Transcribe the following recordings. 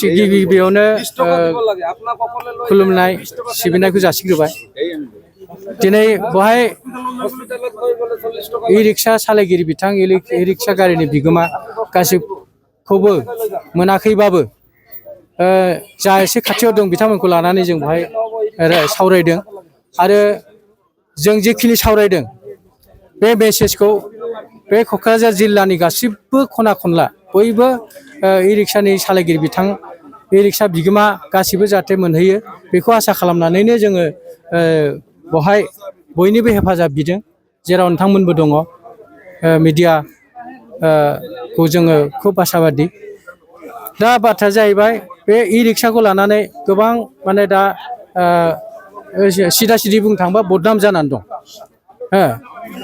गिबियावनो खुलुमनाय सिबिनायखौ जासिग्रोबाय। दिनै बहाय इ-रिक्सा सालायगिरि बिथां इ-रिक्सा गारिनि बिगोमा गासिबखौबो मोनाखैबाबो जा एसे खाथियाव दं बिथांमोनखौ लानानै जों बहाय सावरायदों आरो जों जिखिनि सावरायदों बे मेसेजखौ बे क'क्राझार जिल्लानि गासिबो खना खनला बयबो इ-रिक्सानि सालायगिरि बिथां इ-रिक्सा बिगोमा गासिबो जाहाथे मोनहैयो बेखौ आसा खालामनानैनो जोङो बहाय बयनिबो हेफाजाब बिदों। जेराव नोंथांमोनबो दङ मिडिया खौ जोङो खुब आसाबादि। दा बाथ्राया जाहैबाय बे इ-रिक्साखौ लानानै गोबां माने दा सिदा सिदि बुंनो थाङोबा बदनाम जानानै दं।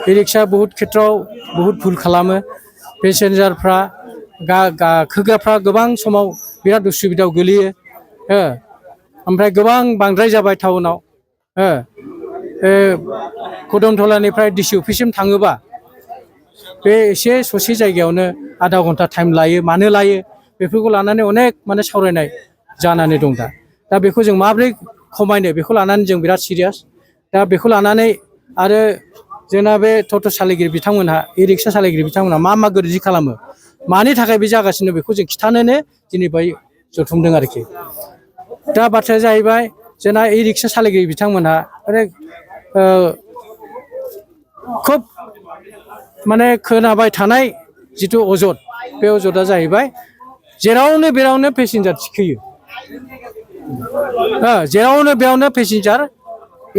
इ-रिक्सा बहुद खेथ्रआव बहुद भुल खालामो। पेसेन्जारफ्रा गाखोग्राफ्रा गोबां समाव बिराद उसुबिदायाव गोलैयो। ओमफ्राय गोबां बांद्राय जाबाय टाउनाव। कदमथलानिफ्राय डिसि अफिससिम थाङोबा बे एसे ससे जायगायावनो आधा घन्टा टाइम लायो। मानो लायो बेफोरखौ लानानै अनेक माने सावरायनाय जानानै दं दा। दा बेखौ जों माबोरै खमायनो बेखौ लानानै जों बिराद सिरियास। दा बेखौ लानानै आरो जोंना बे टट' सालायगिरि बिथांमोनहा इ-रिक्सा सालायगिरि बिथांमोनहा मा गोरोन्थि खालामो मानि थाखाय बे जागासिनो बेखौ जों खिथानोनो दिनै बेहाय जथुमदों आरोखि। दा बाथ्राया जाहैबाय जोंना इ-रिक्सा सालायगिरि बिथांमोनहा खुब माने खोनाबाय थानाय जिथु अजद बे अजदा जाहैबाय जेरावनो बेरावनो पेसेन्जार थिखोयो। जेरावनो बेयावनो पेसेन्जार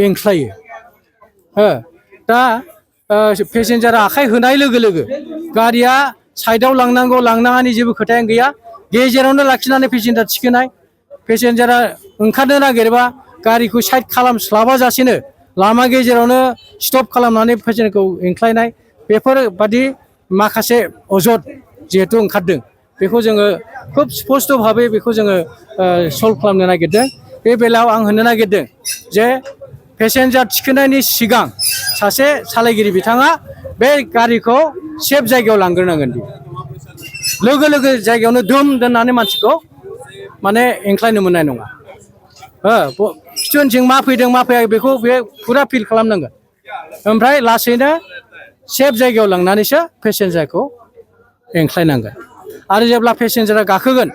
एंख्लायो। दा पेसेन्जारा आखाइ होनाय लोगो लोगो गारिया साइडआव लांनांगौ लांनाङानि जेबो खोथायानो गैया। गेजेरावनो लाखिनानै पेसेन्जार थिखोनाय। पेसेन्जारा ओंखारनो नागिरबा गारिखौ साइड खालामस्लाबाजासेनो लामा गेजेरावनो स्टप खालामनानै पेसेन्जारखौ एंख्लायनाय बेफोरबादि माखासे अजद जिहेथु ओंखारदों बेखौ जोङो खुब स्पस्त' भाबै बेखौ जोङो सल्भ खालामनो नागिरदों। बे बेलायाव आं होननो नागिरदों जे पेसेन्जार थिखोनायनि सिगां सासे सालायगिरि बिथाङा बे गारिखौ सेफ जायगायाव लांग्रोनांगोन। लोगो लोगो जायगायावनो दुम दोननानै मानसिखौ माने एंख्लायनो मोननाय नङा। खिथु मा फैदों मा फैयाखै बेखौ बे फुरा फिल खालामनांगोन। ओमफ्राय लासैनो सेफ जायगायाव लांनानैसो पेसेन्जारखौ एंख्लायनांगोन। आरो जेब्ला पेसेन्जारा गाखोगोन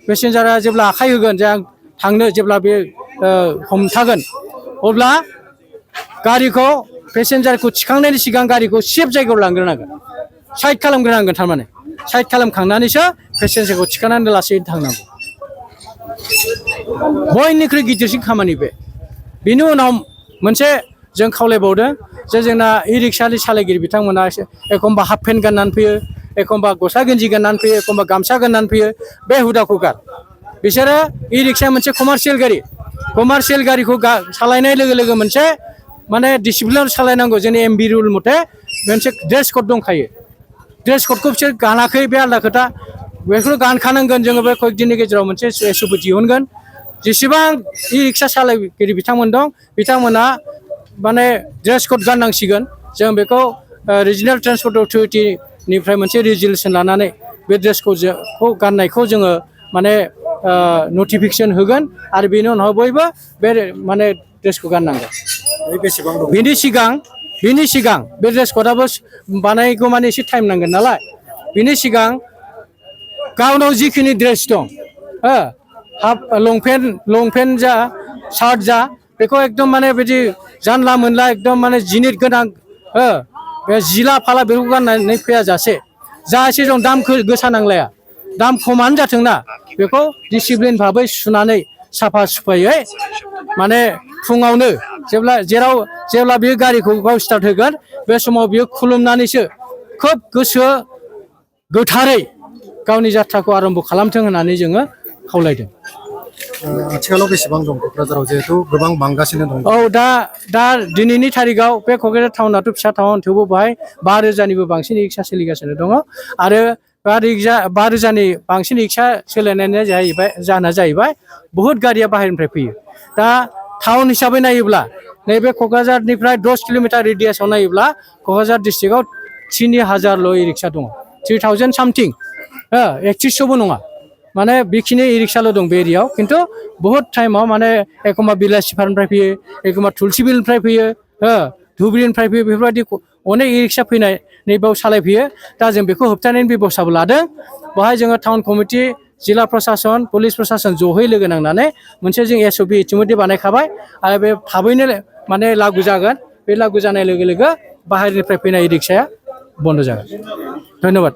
पेसेन्जारा जेब्ला आखाइ होगोन जे आं थांनो जेब्ला बे हमथागोन अब्ला गारिखौ पेसेन्जारखौ थिखांनायनि सिगां गारिखौ सेफ जायगायाव लांग्रोनांगोन। साइड खालामग्रोनांगोन थारमाने। साइड खालामखांनानैसो पेसेन्जारखौ थिखांनानै लासैनो थांनांगौ। बयनिख्रुइ गिदिरसिन खामानि बे। बेनि उनाव मोनसे जों खावलायबावदों जे जोंना इ-रिक्सानि सालायगिरि बिथांमोना एखमबा हाफ पेन्ट गाननानै फैयो, एखमबा गस्ला गेन्जि गाननानै फैयो, एखमबा गामसा गाननानै फैयो। बे हुदाखौ गार। बिसोरो इ-रिक्साया मोनसे कमार्सियेल गारि। कमार्सियेल गारिखौ सालायनाय लोगो लोगो मोनसे माने डिसिप्लिनाव सालायनांगौ। जोंनि एमभि रुल मथे मोनसे ड्रेस कड दंखायो। ड्रेस क'डखौ बिसोर गानाखै बे आलादा खोथा। बेखौ गानखानांगोन। जोङो बे कयेक दिननि गेजेराव मोनसे एसअपि दिहुनगोन। जेसेबां इ-रिक्सा सालायगिरि बिथांमोन दं बिथांमोना माने ड्रेस क'ड गाननांसिगोन। जों बेखौ रिजिनेल ट्रेन्सपर्ट अथ'रिटिनिफ्राय मोनसे रेजुलेसन लानानै बे ड्रेस क'डखौ गाननायखौ जोङो माने नटिफिकेसन होगोन आरो बेनि उनाव बयबो बे माने ड्रेसखौ गाननांगोन। बिनि सिगां बे ड्रेस क'डआबो बानायगौ माने एसे टाइम नांगोन नालाय बिनि सिगां गावनाव जिखिनि ड्रेस दं हाफ लंपेन्ट जा सार्ट जा बेखौ एकदम माने बिदि जानला मोनला एकदम माने जिनिट गोनां बे जिला फाला बेखौ गाननानै फैयाजासे जा एसे दं दाम गोसा नांलाया दाम खमानो जाथोंना बेखौ डिसिप्लिन भाबै सुनानै साफा सुफायै माने फुङावनो जेब्ला बे गारिखौ गाव स्टार्ट होगोन बे समाव बियो खुलुमनानैसो खोब गोसो गोथारै गावनि जाथ्राखौ आरम्भ खालामथों होननानै जोङो खावलायदों। आथिखालाव बेसेबां दं क'क्राझाराव जिहेथु गोबां बांगासिनो दं? औ दा दिनैनि थारिखआव बे क'क्राझार टाउनाथ' फिसा टाउन थेवबो बेहाय 5,000निबो बांसिन रिक्सा सोलिगासिनो दङ आरो 5,000नि बांसिन रिक्सा सोलायनायनि जाहोना जाहैबाय बहुद गारिया बाहेरनिफ्राय फैयो। दा टाउन हिसाबै नायोब्ला नैबे क'क्राझारनिफ्राय 10 किल'मिटार रेडियासआव नायोब्ला क'क्राझार डिस्ट्रिक्टआव 3,000ल' इ-रिक्सा दङ। 3,000 सामथिं 3100बो नङा माने बेखिनि इ रिक्साल' दं बे एरियायाव खिन्थु बहुत टाइमाव माने एखमबा बिलासिपारानिफ्राय फैयो एखमबा तुलसिबिलनिफ्राय फैयो धुबुरीनिफ्राय फैयो बेफोरबायदि अनेक इ रिक्सा फैनाय नैबाव सालायफैयो दा जों बेखौ होबथानायनि बेबस्थाबो लादों बेवहाय जोङो टाउन कमिटि जिल्ला प्रसासन पुलिस प्रसासन जयै लोगो नांनानै मोनसे जों SOP इतिमধ্যे बानायखाबाय आरो बे थाबैनो माने लागु जागोन बे लागु जानाय लोगो लोगो बाहेरनिफ्राय फैनाय इ रिक्साया बन्द' जागोन धन्यबाद।